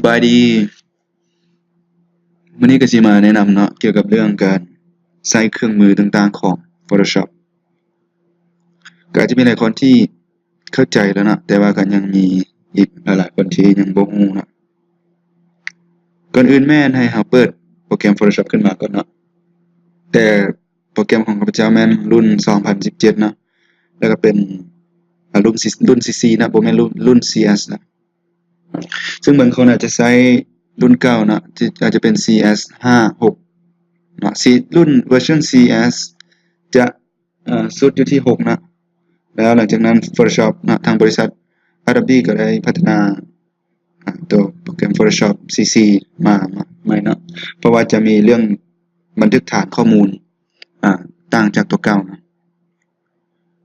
ສະບາຍດີ ມື້ນີ້ກໍຊິມາແນະນຳເນາະ ກ່ຽວກັບເລື່ອງການໃຊ້ເຄື່ອງມືຕ່າງໆຂອງ Photoshop ກໍອາດຈະມີຫຼາຍຄົນທີ່ເຂົ້າໃຈແລ້ວເນາະ ແຕ່ວ່າກໍຍັງມີອີກຫຼາຍໆຄົນທີ່ຍັງບໍ່ຮູ້ເນາະ. ກ່ອນອື່ນແມ່ນໃຫ້ເຮົາເປີດໂປຣແກຣມ Photoshop ຂຶ້ນມາກ່ອນເນາະ ແຕ່ໂປຣແກຣມຂອງຂ້າພະເຈົ້າແມ່ນລຸ້ນສອງພັນສິບເຈັດເນາະ ແລ້ວກໍເປັນ ອາ ລຸ້ນ ລຸ້ນ CC ເນາະ ບໍ່ແມ່ນລຸ້ນ ລຸ້ນ CS ເນາະ. ຊຶ່ງບາງຄົນອາດຈະໃຊ້ລຸ້ນເກົ່າເນາະ ທີ່ອາດຈະເປັນ CS ຫ້າ ຫົກເນາະ ຊີ ລຸ້ນເວີຊັນ CS ຈະ ເອີ ສຸດຢູ່ທີ່ຫົກເນາະ ແລ້ວຫຼັງຈາກນັ້ນ Photoshop ເນາະ ທາງບໍລິສັດ Adobe ກໍໄດ້ພັດທະນາ ອາ ຕົວໂປຣແກຣມ Photoshop CC ມາ ມາໃໝ່ເນາະ ເພາະວ່າຈະມີເລື່ອງບັນທຶກຖານຂໍ້ມູນ ອາ ຕ່າງຈາກຕົວເກົ່າເນາະ.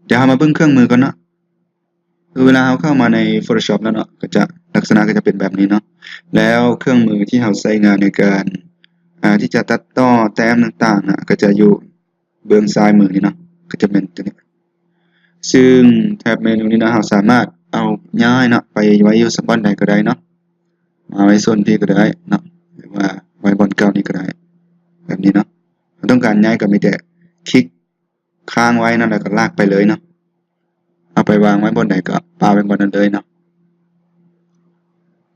ດຽວເຮົາມາເບິ່ງເຄື່ອງມືກ່ອນເນາະ. ຄືເວລາເຮົາເຂົ້າມາໃນ Photoshop ແລ້ວເນາະ ກໍຈະ ລັກສະນະກໍຈະເປັນແບບນີ້ເນາະ ແລ້ວເຄື່ອງມືທີ່ເຮົາໃຊ້ງານໃນການ ອາ ທີ່ຈະຕັດຕໍ່ແຕ້ມຕ່າງໆນະ ກໍຈະຢູ່ເບື້ອງຊ້າຍມືນີ້ເນາະ ກໍຈະແມ່ນຕົວນີ້ ຊຶ່ງແທັບເມນູນີ້ເນາະ ເຮົາສາມາດເອົາຍ້າຍເນາະ ໄປໄວ້ຢູ່ບ່ອນໃດກໍໄດ້ເນາະ ມາໄວ້ໂຊນພີ້ກໍໄດ້ເນາະ ຫຼືວ່າໄວ້ບ່ອນເກົ່ານີ້ກໍໄດ້ ແບບນີ້ເນາະ. ເຮົາຕ້ອງການຍ້າຍກໍມີແຕ່ຄລິກ ຄ້າງໄວ້ເນາະ ແລ້ວກໍລາກໄປເລີຍເນາະ ເອົາໄປວາງໄວ້ບ່ອນໃດກໍປະໄວ້ບ່ອນນັ້ນເລີຍເນາະ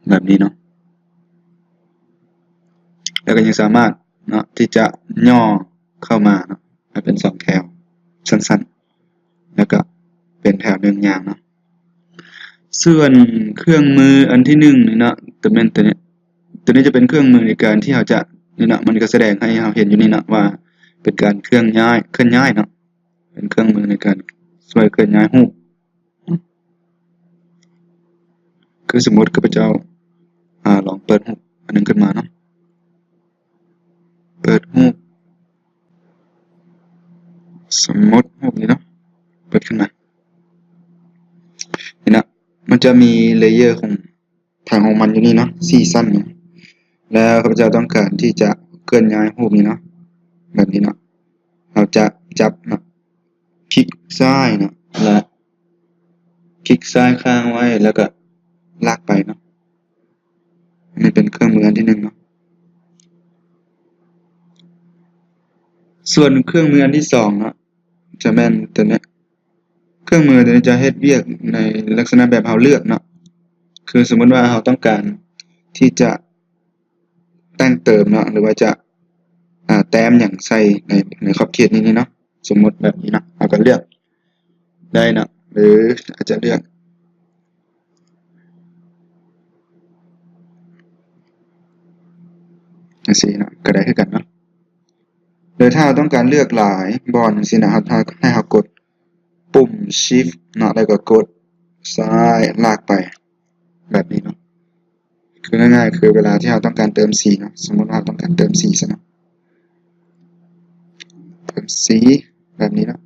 ແບບນີ້ເນາະ. ແລ້ວກໍຍັງສາມາດເນາະ ທີ່ຈະຫຍໍ້ເຂົ້າມາເນາະ ໃຫ້ເປັນສອງແຖວສັ້ນໆ ແລ້ວກໍເປັນແຖວໜຶ່ງຍາວເນາະ. ສ່ວນເຄື່ອງມືອັນທີໜຶ່ງນີ້ເນາະ ຈະແມ່ນຕົວນີ້ ຕົວນີ້ຈະເປັນເຄື່ອງມືໃນການທີ່ເຮົາຈະ ນີ້ເນາະ ມັນກໍສະແດງໃຫ້ເຮົາເຫັນຢູ່ນີ້ເນາະ ວ່າເປັນການເຄື່ອນຍ້າຍ ເຄື່ອນຍ້າຍເນາະ ເປັນເຄື່ອງມືໃນການຊ່ວຍເຄື່ອນຍ້າຍຮູບ. ຄືສົມມຸດຂ້າພະເຈົ້າ ອາ ລອງເປີດຮູບອັນໜຶ່ງຂຶ້ນມາເນາະ ເປີດຮູບ ສົມມຸດຮູບນີ້ເນາະ ເປີດຂຶ້ນມາ ນີ້ເນາະ ມັນຈະມີເລເຢີຂອງ ຖັງຂອງມັນຢູ່ນີ້ເນາະ ສີ່ຊັ້ນເນາະ ແລ້ວຂ້າພະເຈົ້າຕ້ອງການທີ່ຈະເຄື່ອນຍ້າຍຮູບນີ້ເນາະ ແບບນີ້ເນາະ ເຮົາຈະຈັບເນາະ ຄລິກຊ້າຍເນາະ ແລະ ຄລິກຊ້າຍຄ້າງໄວ້ ແລ້ວກໍລາກໄປເນາະ. ອັນນີ້ເປັນເຄື່ອງມືອັນທີໜຶ່ງເນາະ. ສ່ວນເຄື່ອງມືອັນທີສອງເນາະ ຈະແມ່ນຕົວນີ້ ເຄື່ອງມືຕົວນີ້ຈະເຮັດວຽກໃນລັກສະນະແບບເຮົາເລືອກເນາະ ຄືສົມມຸດວ່າເຮົາຕ້ອງການທີ່ຈະແຕ່ງເຕີມເນາະ ຫຼືວ່າຈະ ອາ ແຕ້ມຫຍັງໃສ່ໃນ ໃນຂອບເຂດນີ້ເນາະ ສົມມຸດແບບນີ້ເນາະ ເຮົາກໍເລືອກໄດ້ເນາະ ຫຼືອາດຈະເລືອກ ຈັ່ງຊີ້ເນາະ ກໍໄດ້ຄືກັນເນາະ. ຫຼືຖ້າເຮົາຕ້ອງການເລືອກຫຼາຍບ່ອນຈັ່ງຊີ້ນະ ເຮົາ ເຮົາ ໃຫ້ເຮົາກົດປຸ່ມ Shift ເນາະ ແລ້ວກໍກົດຊ້າຍລາກໄປ ແບບນີ້ເນາະ. ຄືງ່າຍໆ ຄືເວລາທີ່ເຮົາຕ້ອງການເຕີມສີເນາະ ສົມມຸດວ່າເຮົາຕ້ອງການເຕີມສີຊະເນາະ ເຕີມສີແບບນີ້ເນາະ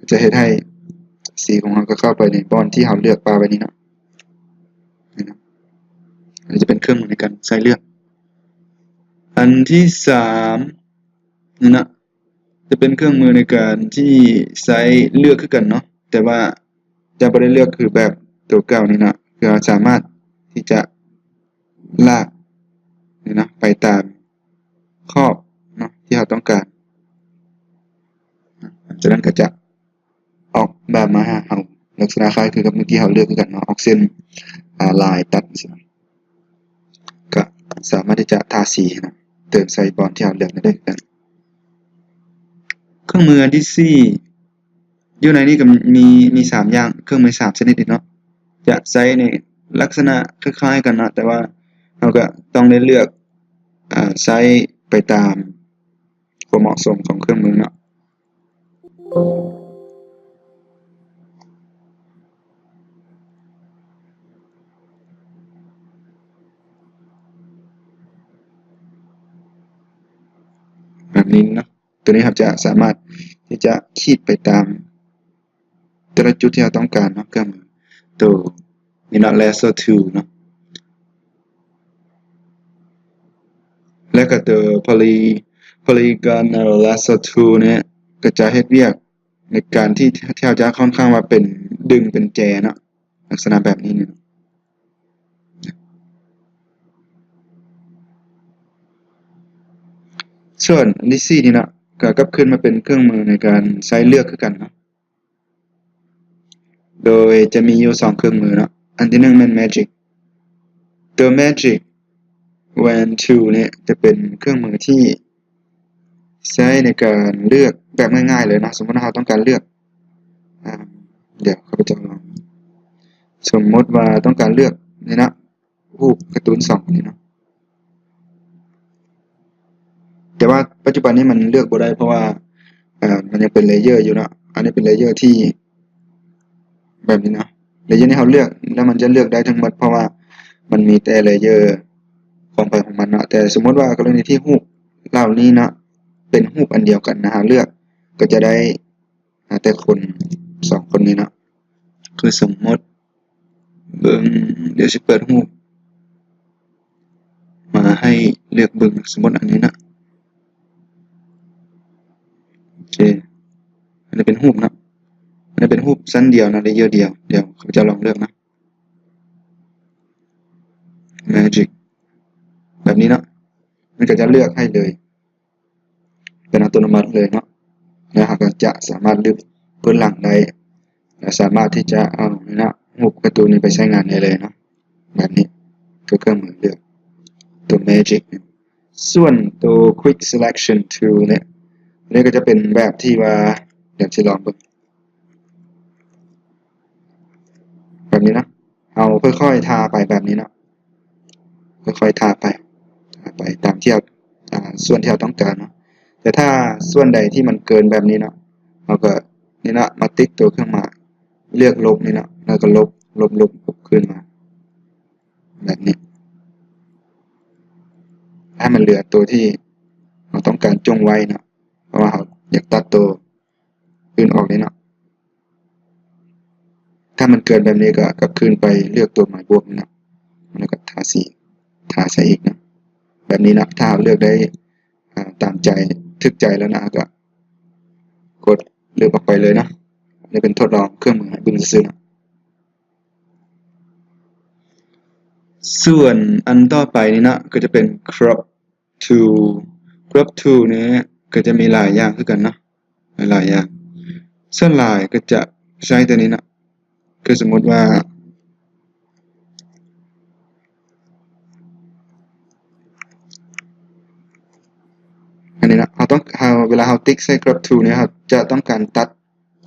ຈະເຮັດໃຫ້ສີຂອງເຮົາກໍເຂົ້າໄປໃນບ່ອນທີ່ເຮົາເລືອກປະໄວ້ນີ້ເນາະ. ນີ້ເນາະ ອັນນີ້ຈະເປັນເຄື່ອງມືໃນການໃຊ້ເລືອກ. ອັນທີສາມນີ້ເນາະ ຈະເປັນເຄື່ອງມືໃນການທີ່ໃຊ້ເລືອກຄືກັນເນາະ ແຕ່ວ່າຈະບໍ່ໄດ້ເລືອກຄືແບບຕົວເກົ່ານີ້ເນາະ ຄືເຮົາສາມາດທີ່ຈະລາກນີ້ເນາະ ໄປຕາມຂອບເນາະ ທີ່ເຮົາຕ້ອງການ. ຈາກນັ້ນກໍຈະອອກແບບມາໃຫ້ເຮົາ ລັກສະນະຄ້າຍຄືກັບມື້ກີ້ເຮົາເລືອກຄືກັນເນາະ ອອກເສັ້ນ ອາ ລາຍຕັດຈັ່ງຊີ້ນະ ກໍສາມາດທີ່ຈະທາສີເນາະ ເຕີມໃສ່ບ່ອນທີ່ເຮົາເລືອກນັ້ນໄດ້ຄືກັນ. ເຄື່ອງມືອັນທີສີ່ ຢູ່ໃນນີ້ກໍມີ ມີສາມຢ່າງ ເຄື່ອງມືສາມຊະນິດນີ້ເນາະ ຈະໃຊ້ໃນລັກສະນະຄ້າຍໆກັນເນາະ ແຕ່ວ່າເຮົາກໍຕ້ອງໄດ້ເລືອກ ອາ ໃຊ້ໄປຕາມຄວາມເໝາະສົມຂອງເຄື່ອງມືເນາະ. ແບບນີ້ເນາະ ຕົວນີ້ເຮົາຈະສາມາດທີ່ຈະຂີດໄປຕາມແຕ່ລະຈຸດທີ່ເຮົາຕ້ອງການເນາະ ເຄື່ອງມືໂຕນີ້ເນາະ Lasso Tool ເນາະ ແລ້ວກໍຕົວ Poly Polygonal Lasso Tool ນີ້ກໍຈະເຮັດວຽກໃນການທີ່ ທີ່ເຮົາຈະຄ່ອນຂ້າງວ່າເປັນດຶງເປັນແຈເນາະ ລັກສະນະແບບນີ້ເນາະ. ສ່ວນອັນທີສີ່ນີ້ເນາະ ກໍກັບຄືນມາເປັນເຄື່ອງມືໃນການໃຊ້ເລືອກຄືກັນເນາະ ໂດຍຈະມີຢູ່ສອງເຄື່ອງມືເນາະ ອັນທີໜຶ່ງແມ່ນ Magic ຕົວ Magic Wand two ນີ້ຈະເປັນເຄື່ອງມືທີ່ໃຊ້ໃນການເລືອກແບບງ່າຍໆເລີຍເນາະ. ສົມມຸດວ່າເຮົາຕ້ອງການເລືອກ ອາ ດຽວຂ້າພະເຈົ້າລອງ ສົມມຸດວ່າຕ້ອງການເລືອກນີ້ເນາະ ຮູບກາຕູນສອງນີ້ເນາະ ແຕ່ວ່າປັດຈຸບັນນີ້ມັນເລືອກບໍ່ໄດ້ ເພາະວ່າ ເອີ ມັນຍັງເປັນ layer ຢູ່ເນາະ. ອັນນີ້ເປັນ layer ທີ່ແບບນີ້ເນາະ layer ນີ້ເຮົາເລືອກແລ້ວມັນຈະເລືອກໄດ້ທັງໝົດ ເພາະວ່າມັນມີແຕ່ layer ຂອງໃຜຂອງມັນເນາະ. ແຕ່ສົມມຸດວ່າກໍລະນີທີ່ຮູບເຫຼົ່ານີ້ເນາະ ເປັນຮູບອັນດຽວກັນນະ ເຮົາເລືອກກໍຈະໄດ້ ຫາແຕ່ຄົນສອງຄົນນີ້ເນາະ ຄືສົມມຸດເບິ່ງ ດຽວຊິເປີດຮູບມາໃຫ້ເລືອກເບິ່ງ ສົມມຸດອັນນີ້ເນາະ ໂອເຄ ອັນນີ້ເປັນຮູບເນາະ ອັນນີ້ເປັນຮູບຊັ້ນດຽວເນາະ layer ດຽວ ດຽວຂ້າພະເຈົ້າລອງເລືອກເນາະ Magic ແບບນີ້ເນາະ ມັນກໍຈະເລືອກໃຫ້ເລີຍ ເປັນອັດຕະໂນມັດເລີຍເນາະ ແລ້ວເຮົາກໍຈະສາມາດລຶບເບື້ອງຫຼັງໄດ້ ແລະ ສາມາດທີ່ຈະເອົານີ້ເນາະ ຮູບກາຕູນນີ້ໄປໃຊ້ງານໄດ້ເລີຍເນາະ ແບບນີ້ ຄືເຄື່ອງມືເລືອກຕົວ Magic. ສ່ວນຕົວ Quick Selection Tool ນີ້ ນີ້ກໍຈະເປັນແບບທີ່ວ່າ ດຽວຊິລອງເບິ່ງ ແບບນີ້ເນາະ ເຮົາຄ່ອຍໆທາໄປແບບນີ້ເນາະ ຄ່ອຍໆທາໄປ ທາໄປຕາມທີ່ເຮົາ ອາ ສ່ວນທີ່ເຮົາຕ້ອງການເນາະ. ແຕ່ຖ້າສ່ວນໃດທີ່ມັນເກີນແບບນີ້ເນາະ ເຮົາກໍນີ້ເນາະ ມາຕິກຕົວເຄື່ອງໝາຍ ເລືອກລົບນີ້ເນາະ ແລ້ວກໍລົບ ລົບ ລົບ ລົບຄືນມາ ແບບນີ້ ໃຫ້ມັນເຫຼືອຕົວທີ່ເຮົາຕ້ອງການຈົ່ງໄວ້ເນາະ ເພາະວ່າເຮົາຢາກຕັດຕົວອື່ນອອກນີ້ເນາະ. ຖ້າມັນເກີນແບບນີ້ກໍກັບຄືນໄປເລືອກຕົວໝາຍບວກນີ້ເນາະ ແລ້ວກໍທາສີ ທາໃສ່ອີກເນາະ ແບບນີ້ເນາະ. ຖ້າເຮົາເລືອກໄດ້ ອາ ຕາມໃຈ ຖືກໃຈແລ້ວນະ ເຮົາກໍກົດລຶບອອກໄປເລີຍເນາະ. ອັນນີ້ເປັນທົດລອງເຄື່ອງມືໃຫ້ເບິ່ງຊື່ໆເນາະ. ສ່ວນອັນຕໍ່ໄປນີ້ເນາະ ກໍຈະເປັນ Crop Tool. Crop Tool ນີ້ກໍຈະມີຫຼາຍຢ່າງຄືກັນເນາະ ຫຼາຍໆຢ່າງ. ສ່ວນຫຼາຍກໍຈະໃຊ້ຕົວນີ້ເນາະ ຄືສົມມຸດວ່າ ອັນນີ້ເນາະ ເຮົາຕ້ອງ ເຮົາ ເວລາເຮົາຕິກໃສ່ Crop Tool ນີ້ ເຮົາຈະຕ້ອງການຕັດ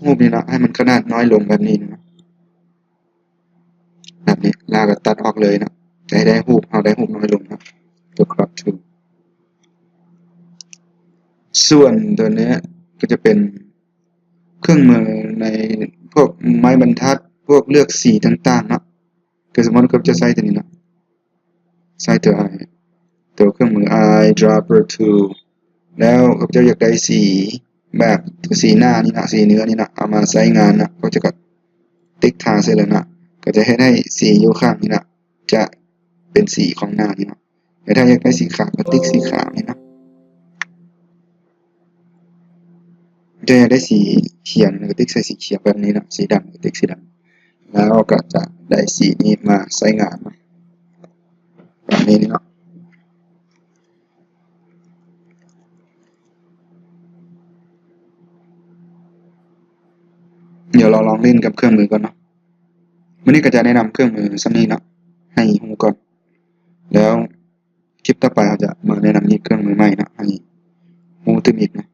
ຮູບນີ້ເນາະ ໃຫ້ມັນຂະໜາດນ້ອຍລົງແບບນີ້ເນາະ. ແບບນີ້ ແລ້ວກໍຕັດອອກເລີຍເນາະ ຈະໃຫ້ໄດ້ຮູບ ເຮົາໄດ້ຮູບນ້ອຍລົງເນາະ ຕົວ Crop Tool. ສ່ວນຕົວນີ້ກໍຈະເປັນເຄື່ອງມືໃນພວກໄມ້ບັນທັດ ພວກເລືອກສີຕ່າງໆເນາະ. ຄືສົມມຸດກໍຈະໃຊ້ຕົວນີ້ເນາະ ໃຊ້ຕົວ Eye ຕົວເຄື່ອງມື Eyedropper Tool ແລ້ວຂ້າພະເຈົ້າຢາກໄດ້ສີແບບ ຕົວສີໜ້ານີ້ເນາະ ສີເນື້ອນີ້ເນາະ ເອົາມາໃຊ້ງານເນາະ ກໍຈະກໍຕິກທາໃສ່ເລີຍເນາະ ກໍຈະເຮັດໃຫ້ສີຢູ່ຂ້າງນີ້ເນາະ ຈະເປັນສີຂອງໜ້ານີ້ເນາະ. ແຕ່ຖ້າຢາກໄດ້ສີຂາວກໍຕິກສີຂາວນີ້ເນາະ. ແຕ່ຢາກໄດ້ສີຂຽວນີ້ກໍຕິກໃສ່ສີຂຽວແບບນີ້ເນາະ ສີດຳກໍຕິກສີດຳ ແລ້ວກໍຈະໄດ້ສີນີ້ມາໃຊ້ງານເນາະ ແບບນີ້ເນາະ. ດຽວເຮົາລອງຫຼິ້ນກັບເຄື່ອງມືກ່ອນເນາະ. ມື້ນີ້ກໍຈະແນະນຳເຄື່ອງມືສ່ຳນີ້ເນາະ ໃຫ້ຮູ້ກ່ອນ ແລ້ວຄລິບຕໍ່ໄປເຮົາຈະມາແນະນຳອີກເຄື່ອງມືໃໝ່ເນາະ ໃຫ້ຮູ້ຕື່ມອີກເນາະ.